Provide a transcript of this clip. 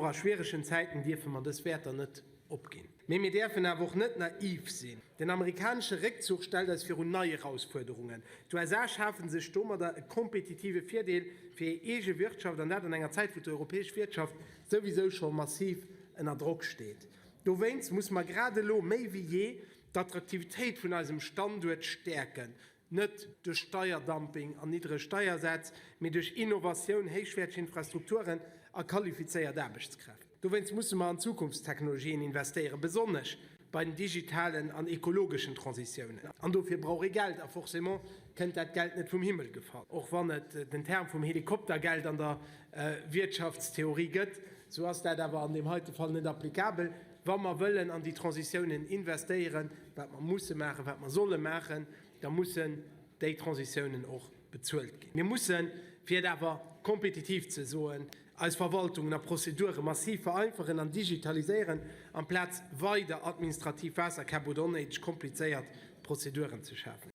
Och a schwieregen Zäiten dierfe mer dës Wäerter net opginn. Mee mir däerfen awer och net naiv sinn. Den amerikanesche Réckzuch stellt eis virun nei Erausfuerderungen. D'USA schafe sech domadder e kompetitive Virdeel fir hir eege Wirtschaft, an dat an enger Zäit, wou d'europäesch Wirtschaft souwisou scho massiv ënner Drock steet. Dowéinst musse mer grad elo méi wéi jee d'Attraktivitéit vun eisem Standuert stäerken, net duerch Steierdumping an niddreg Steiersätz, mee duerch Innovatioun, héichwäerteg Infrastrukturen a qualifizéiert Aarbechtskräft. Dowéinst musse mer an Zukunftstechnologien investéieren, besonnesch bei den digitalen an ekologeschen Transitiounen. An dofir brauch ee Geld, a forcément kënnt dat Geld net vum Himmel gefall. Och wann et den Term vum Helikoptergeld an der Wirtschaftstheorie gëtt, sou ass dat awer an deem heite Fall net applicabel. Wa mer wëllen an déi Transitiounen investéieren, wat mer musse maachen, wat mer solle maachen, da mussen déi Transitiounen och bezuelt ginn. Mir mussen, fir et awer kompetitiv ze soen, eis Verwaltungen a Prozedure massiv vereinfachen an digitaliséieren, amplaz weider administrativ Waasserkäpp oder onnéideg komplizéiert Prozeduren ze schafen.